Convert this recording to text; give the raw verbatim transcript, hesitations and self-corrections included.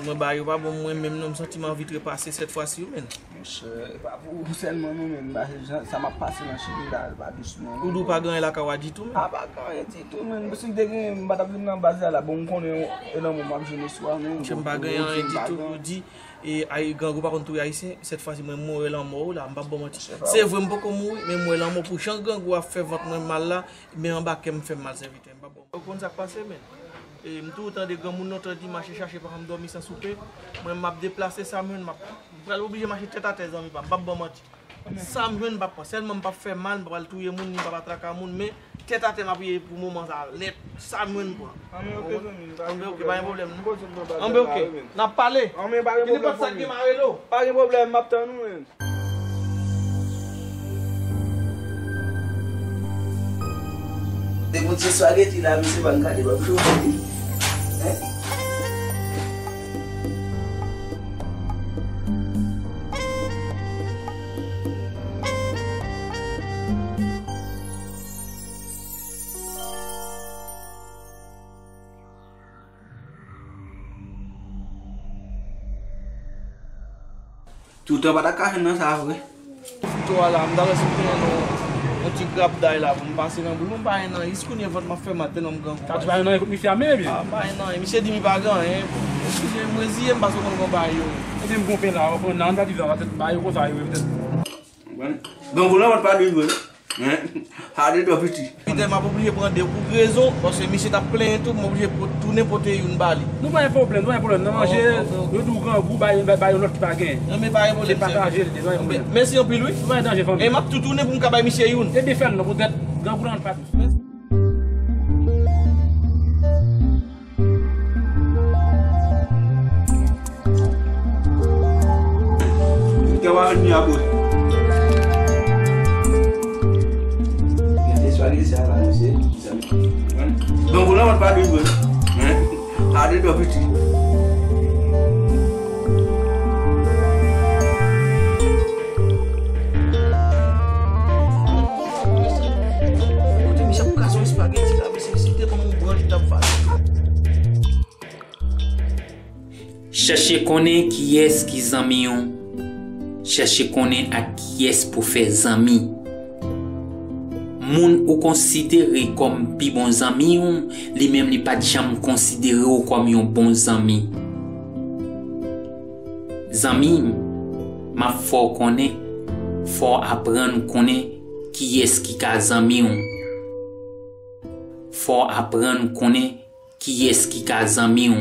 Mwen ba yo pa bon mwen menm non, m santi m anvi trepase sèt fwa si yo menn. Monchè, e pa pou ou sèlman non, men ba jan sa m ap pase nan Chili la, pa dous non. Ou di w pa gen anyen lakay w a ditou menn? A, pa gen anyen ditou menn. Si m te gen, m pa t ap vin nan baz la la. Bon, m konnen e lanmò m ap jwenn oswa menn. Monchè, m pa gen anyen ditou. Ou di, e, ay, grangou pa konn touye Ayisyen, sèt fwa si mwen m wè lanmò w la, m p ap ba w manti. Se vre m poko mouri, men m wè lanmò pou jan grangou ap fè vant mwen mal la, men anba kè m fè m mal sèvitè. M p ap ba w. Ou konn sa k pase menn? E, m toujou tande granmoun lontan di mache chache pa janm dòmi san soupe. Mwen m ap deplase sa m jwenn, m ap, m pral oblije mache tèt atè zanmi pa m, m p ap ba w manti. Sa m jwenn m p ap pran. Sèlman m p ap fè mal, m p ap al touye moun, ni m p ap atraka moun, men tèt atè m ap ye pou moman sa a nèt. Sa m jwenn m pran. Anben oke zanmi, pa gen pwoblèm. Anben oke, pa gen pwoblèm non. Anben oke, n ap pale. Anben pa gen pwoblèm. Ki nenpòt sa k gen m a rele w. Pa gen pwoblèm, m ap tann ou menn. Depi w di spaghetti la, misye pa gade, pa bouche w. Hein? Toutan pa ta ka jwenn nan sa vre. Sito a la, m ta renmen si m te jwenn yon, yon ti grapday la pou m pase nan boul mwen, m pa jwenn anyen. Jiskounye a vant m ap fè mal tèlman m grangou. Sa di pa jwenn anyen kot misye a menm epi? A, m pa jwenn anyen. Misye di m li pa gen anyen. Eskize m, reziye m paske w konn gen yon bagay yo. Epi m gon pen la, w konn nan, an ta di sa, sa tèt ba yo konsa yo ye petèt. Konprann? Donk, ou nan vant pa dwe vre. Hein? Sa de dò piti. Petèt m ap oblije pran de pou rezon, paske misye t ap plenyen tou, m oblije po-, tounen pote youn ba li. Nou pa gen pwoblèm, nou pa gen pwoblèm. Nan manje, yo di w grangou, bay, bay, bay yon lòt ki pa gen. Non, men pa gen pwoblèm. Se pataje l, nou pa gen pwoblèm. Mèsi anpil, wi. Nou pa gen danje, fanmi. E m ap tou tounen pou m ka bay misye youn. Ebyen, fè l non, poutèt grangou la pa dous. Kè w a vin apre. Gade espageti sa la, mesye. Donk, ou la, w pa dwe vre. Hein? Ade dò piti. Kote misye ap kraze yon espageti la, mesye, si te ban m yon gran li t ap fasil. Chèche konnen kiyès ki zanmi w. Chèche konnen ak kiyès pou fè zanmi. Moun ou konsidere kòm pi bon zanmi w, li menm li pa t janm konsidere w kòm yon bon zanmi. Zanmi m, m ap fè w konnen, fò w aprann konnen kiyès ki ka zanmi w. Fò w aprann konnen kiyès ki ka zanmi w.